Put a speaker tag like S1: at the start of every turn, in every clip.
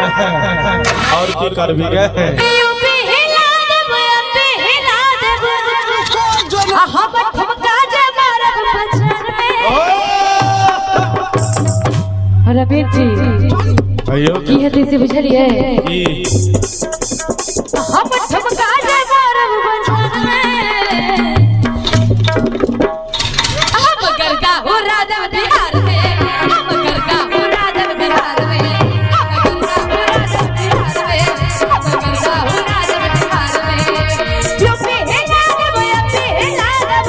S1: और की करबी गे?
S2: यूपी हिला देब, एमपी हिला देब, आ हम ठुमका जे मारब बाजार में। रवीर जी,
S1: कहियो।
S2: की हेतै से बुझलियै?
S1: की?
S2: हम ठुमका जे मारब बाजार में, हम गरगा उड़ा देब बिहार में, हम गरगा उड़ा देब बिहार में, हम गरगा उड़ा देब बिहार में, हम गरगा उड़ा देब बिहार में। यूपी हिला देब, एमपी हिला देब,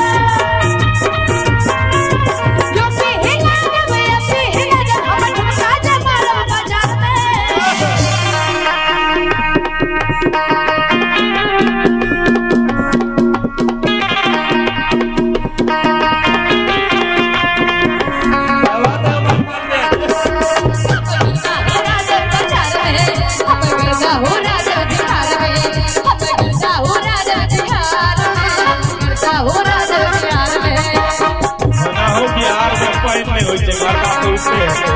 S2: यूपी हिला देब, एमपी हिला देब, हम ठुमका जे मारब बाजार में।
S1: हो, बिहार में पानि नहि होइ छै, बड़का तऽ उठे हेतै।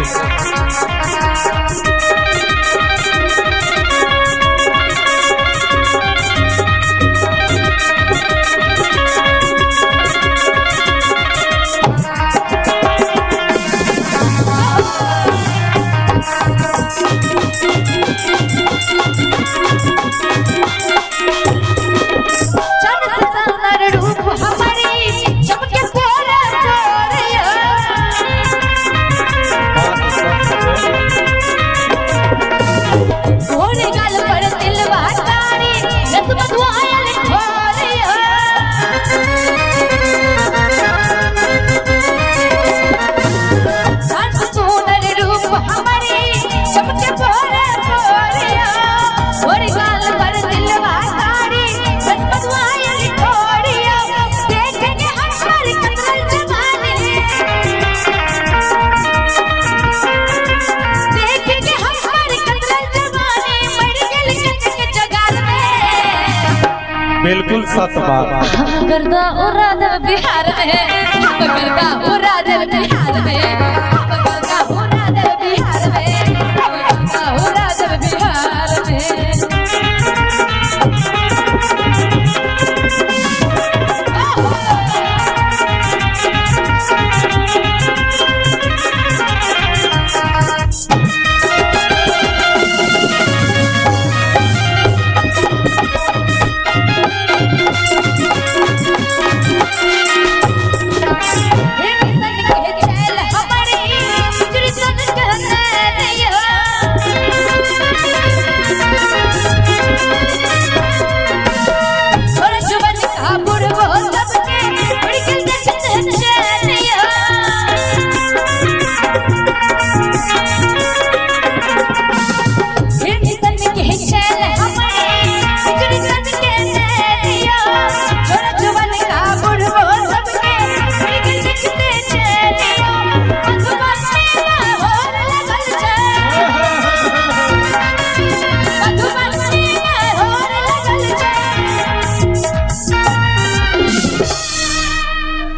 S1: बिल्कुल सत बात।
S2: हम गर्दा उड़ा देब बिहार में, हम गर्दा उड़ा देब बिहार में, हम गर्दा उड़ा देब बिहार में, हम गर्दा उड़ा देब बिहार में। हे किसन के चैल हमारी, कृष्ण के नैया। और जुबन का बुढ़बो सबके उड़ के देखत चैनिया। हे किसन के चैल हमारी, कृष्ण के नैया। और जुबन का बुढ़बो सबके उड़ के देखत चैनिया। मधुबनी में होर लगल छै, मधुबनी में होर लगल छै।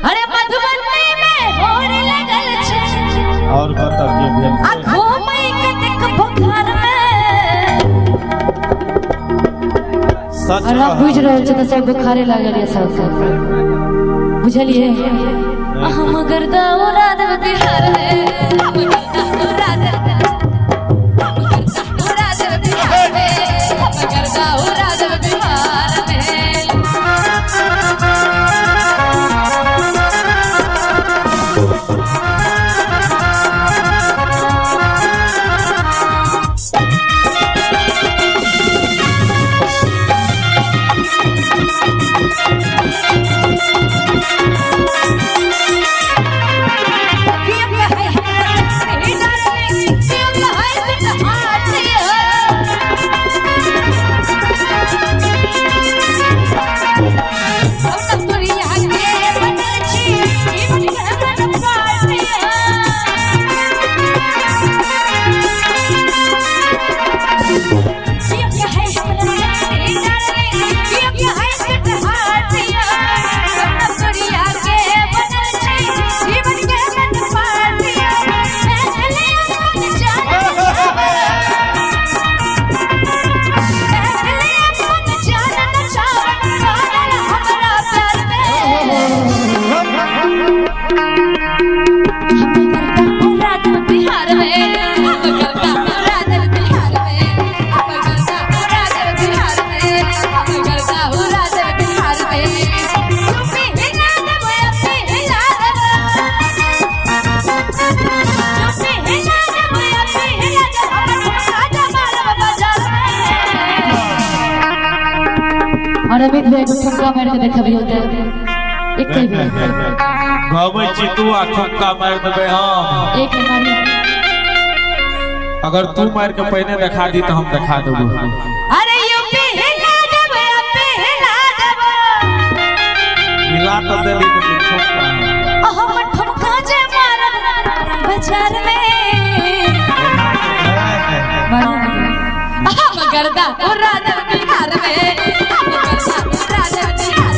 S2: अरे मधुबनी में होर लगल छै।
S1: और कतऽ की भेल?
S2: आ घूमै के देख बुखार में।
S1: सच।
S2: और हम बुझि रहल छी तऽ सब बुखारे लागल यऽ सबके, बुझलियै? हम गर्दा उड़ा देब बिहार में, हम गर्दा उड़ा देब, हम गर्दा उड़ा देब बिहार में, हम गर्दा उड़ा देब बिहार में। किया कहे हमरा हम गर्दा उड़ा देब बिहार में, हम गर्दा उड़ा देब बिहार में, हम गर्दा उड़ा देब बिहार में, हम गर्दा उड़ा देब बिहार में। यूपी हिला देब, एमपी हिला देब, यूपी हिला देब, एमपी हिला देब, हम ठुमका मारब बाजार में। और अमित भाई को ठुमका मार के देखबियो त एक ही बेर।
S1: गबै छी तू आ ठुमका मारि देबै हम।
S2: एक मारी।
S1: अगर तू मार के पहिने देखा दी तो हम देखा देबो।
S2: अरे यूपी हिला देब, एमपी हिला देब,
S1: मिला तो देली लेकिन ठुमका
S2: हम ठुमका जे मारब बाजार में। हम गर्दा उड़ा देब बिहार में, हम गर्दा उड़ा देब बिहार में, हम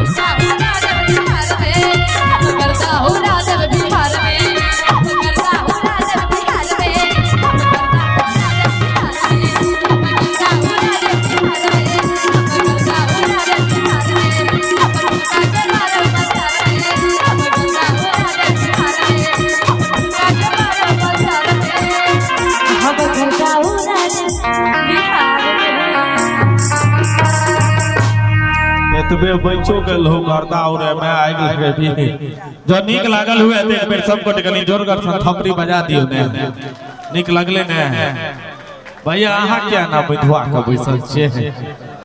S2: गर्दा उड़ा देब बिहार में, हम गर्दा उड़ा देब बिहार में, हम गर्दा उड़ा देब बिहार में, हम गर्दा उड़ा देब बिहार में, हम गर्दा उड़ा देब बिहार में, हम गर्दा उड़ा देब बिहार में, हम ठुमका जे मारब बाजार में, हम गर्दा उड़ा देब बिहार में, हम ठुमका जे मारब बाजार में, हम गर्दा उड़ा देब बिहार में।
S1: एतबे बचो गेल हो गर्दा उड़े में आगि लगे भी। जो नीक लागल हुए त एक बेर सब गोटे कनी जोरगर से थपड़ी बजा दियो ने। नीक लगले ने भैया? अहाँ किया ना बैठवा के बैसल छियै?